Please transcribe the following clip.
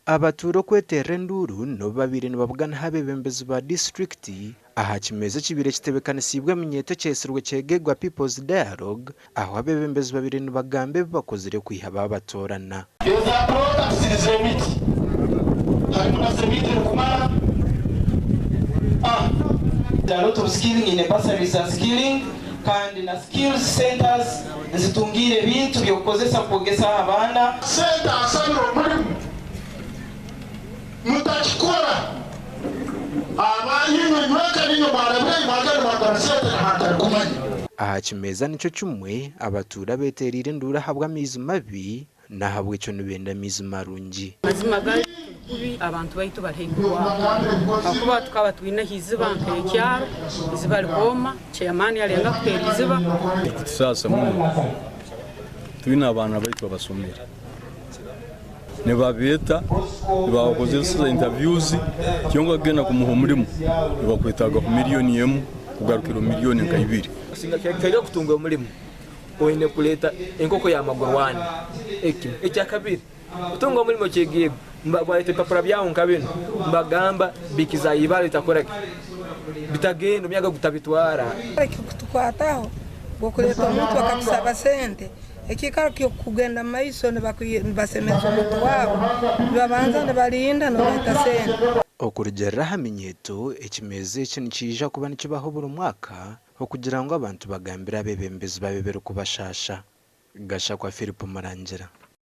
Abatuura okweterera enduuru n'obu babaire nibabuganaho abeebembezi ba disiturikiti aha kimeeza ekibaire kitebeekanisiibwe eminyeeto ekyetsirwe Kyegegwa People's Dialogue ahu abeebembezi babaire nibagamba ebi bakozire kwiha baabatoorana. Eza products z'emiti harimu na seminti erikumara. Ah. A lot of skilling in bursaries and skilling kandi na skills centers nzitungiire ebintu by'okukozesa kwogesaho abaana. Sente asabire omurimu mutakikora abayinywe nyweka ninywe mwarabire mwagenda mwagura sente ahantu arikumanya. Aha kimeeza nikyo kimwe, abatuura beetereire enduuru ahabw'amaizi mabi n'ahabw'ekyo nibenda amaizi marungi. Mazima gari turi kubi abantu baitu bari haihi kuhwaho ahakuba tukaba twine aha iziba nk'ekyaro iziba rikooma ceyamaani yarenga kuteera iziba. Kutusaasa muno twine abaana baitu abasomere nibabeeta nibabakozesa interviews kyonka kugenda kumuha omurimo nibakwetaaga ku miliyoni emu kugarukira omu miliyoni nka ibiri. Kaija kutunga omurimo oine kureeta enkoko ya maguru ana ekimwe. Ekyakabiri kutunga omurimo kyegego wareeta ebipapura byawe nka binu nibagamba bikiza aha ibare bitakoraki bitagenda omuyaga gutabitwara. Ekikutukwataho okureeta omuntu bakakusaba sente ekiikaro ky'okugenda mu maiso nibasemeza omuntu waabo nibabanza nibarinda nibareeta sente. Okurugiirira aha minyeeto, ekimeeza eki nikiija kuba nikibaho buri mwaka okugira ngu abantu bagambire abeebembezi baabo ebirikubashaasha. Gashakwa Philip Murangira.